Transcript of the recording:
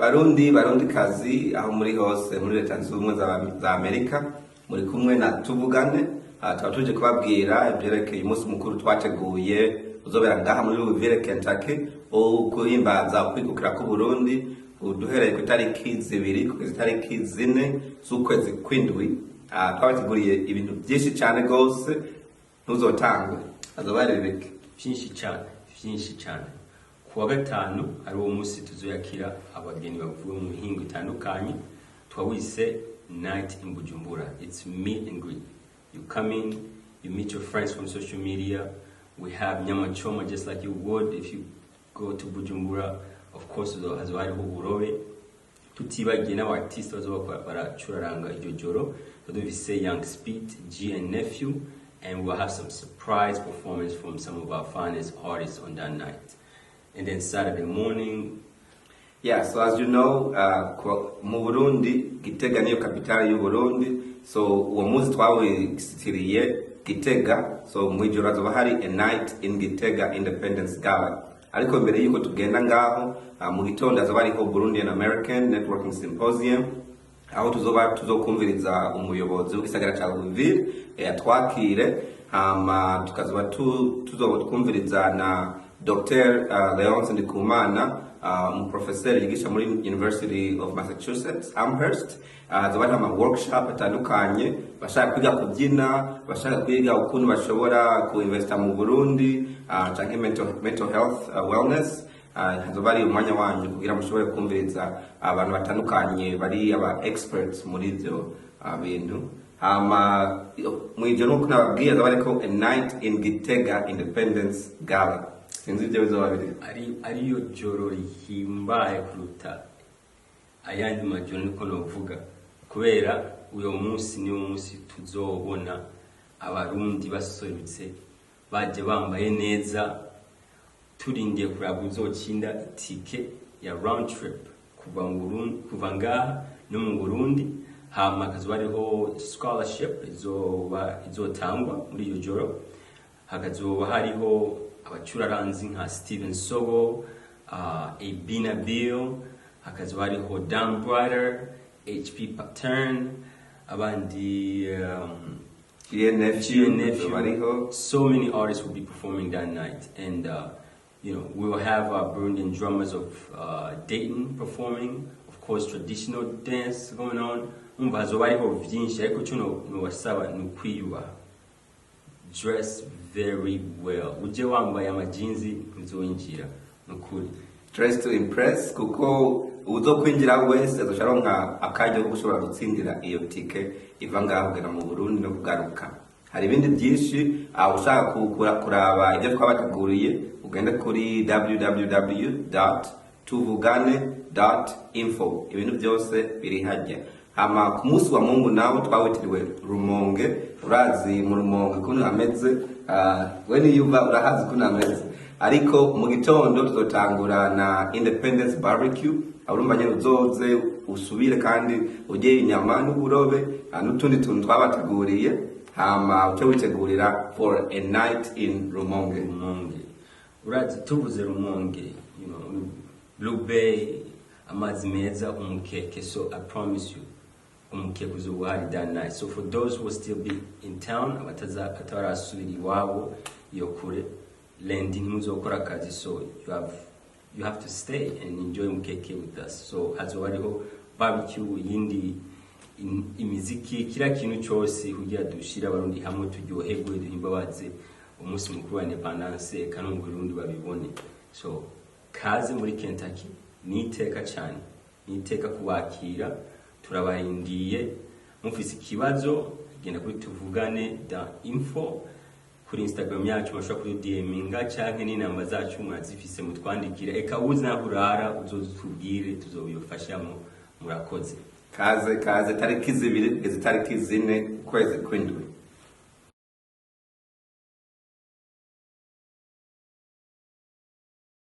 Barundi, Barundi kazi, aho muri hose muri Leta Zunze Ubumwe za Amerika, muri kumwe na Tuvugane. Tukaba tuje kubabwira ivyerekeye umunsi mukuru twateguye uzobera ngaha muri Louisville, Kentucky, wo guhimbaza ukwikukira k'Uburundi, duhereye ku itariki 2 kugeza itariki 4 z'ukwezi kw'indwi. Twabateguriye ibintu byinshi cyane rwose, ntuzotangwe. Azoba ari bibiki? Vyinshi cyane, vyinshi cyane. Ku wa gatanu ari uwo munsi tuzoyakira abageni bavuye mu mihingo itandukanye, twawise Night in Bujumbura. It's meet and greet. You come in, you meet your friends from social media. We have nyama choma, just like you would if you go to Bujumbura. Of course hazoba hariho uburobe, tutibagiye n'aba artiste bazoba baracuraranga iryo joro. Dufise Young Speed, G and Nephew, and we'll have some surprise performance from some of our finest artists on that night. And then Saturday morning, Yeah, so as you know, mu Burundi, Gitega niyo kapitali y'u Burundi. So uwo munsi twawitiriye Gitega. So mwijoro hazoba hari a Night in Gitega Independence Gala. Ariko mbere yuko tugenda ngaho, mu gitondo hazoba hariho Burundian American Networking Symposium, aho tuzoba tuzokumviriza umuyobozi w'igisagara ca Louisville, atwakire, hama tukazoba tuzoba twumviriza na Dr. Leonce Ndikumana, umuprofeseri yigisha muri University of Massachusetts Amherst. Hazoba hariho ama workshop atandukanye, bashaka kwiga kubyina, bashaka kwiga ukuntu bashobora kuinvesta mu Burundi, canke mental health, wellness. Hazoba ari umwanya wanyu kugira mushobore kumviriza abantu batandukanye bari aba experts muri ivyo bintu. Hama mwijoro, nkuko nababwiye, hazoba hariko a Night in Gitega Independence Gala. Sinzi ibyo bizoba biri. Ariyo joro rihimbaye kuruta ayandi majoro, niko novuga, kubera uyo munsi niwo munsi tuzobona Abarundi baserutse, baje bambaye neza, turindiye kuraba uzokinda itike ya round trip kuva mu Burundi, kuva ngaha no mu Burundi. Hama hakazoba hariho scholarship izoba izotangwa muri iyo joro, hakazoba hariho abacuraranzi nka Steven Sogo, Ebina Bill, hakazoba hariho Dan Brighter, HP Pattern, abandi GNFU. GNFU. Bariho. So many artists will be performing that night, and we will have Burundian drummers of Dayton performing. Of course, traditional dance going on. Umva, hazoba hariho vyinshi, ariko cyo nobasaba ni ukwiyubaha. Dress very well. Uje wambaye amajinzi ntuzowinjira, ni ukuri. Dress to impress, kuko uzokwinjira wese azoca aronka akaryo ko gushobora gutsindira iyo tike iva ngaho kugera mu Burundi no kugaruka. Hari ibindi byinshi. Aho ushaka kuraba ibyo twabateguriye, ugende kuri www.tuvugane.info, ibintu byose biri hajya. Hama ku munsi wa Mungu nawo twawitiriwe Rumonge. Urazi mu Rumonge ukuntu hameze, we niyumva urahazi ukuntu hameze. Ariko mu gitondo tuzotangura na Independence Barbecue. Urumva nyene uzoze usubire kandi urye inyama n'uburobe, n'utundi tuntu twabateguriye, hama uce witegurira for a night in Rumonge. Rumonge, urazi tuvuze Rumonge, Blue Bay, amazi meza, umukeke. So I promise you umukeke uzoba uhari that night. So for those who will still be in town, abataza atarasubira iwabo iyo kure, lundi ntimuzokora akazi, so you have to stay and enjoy umukeke with us. So hazoba hariho barbecue, yindi imiziki, kila kintu cyose kugira dushire Abarundi hamwe, turyoherwe, duhimbabaze umunsi mukuru wa independence, eka no mu Burundi babibone. So kaze muri Kentucky, ni iteka cyane, ni iteka kubakira, turabarindiye. Mufise ikibazo, genda kuri tuvugane.info kuri Instagram yacu, bashobora kuri DMinga canke n'inamba zacu mwazifise, mutwandikire. Eka uzi naho urara, uzotubwire, tuzobifashamo. Murakoze. Kaze, kaze, tariki 2 kugeza itariki 4 ukwezi kw'indwi.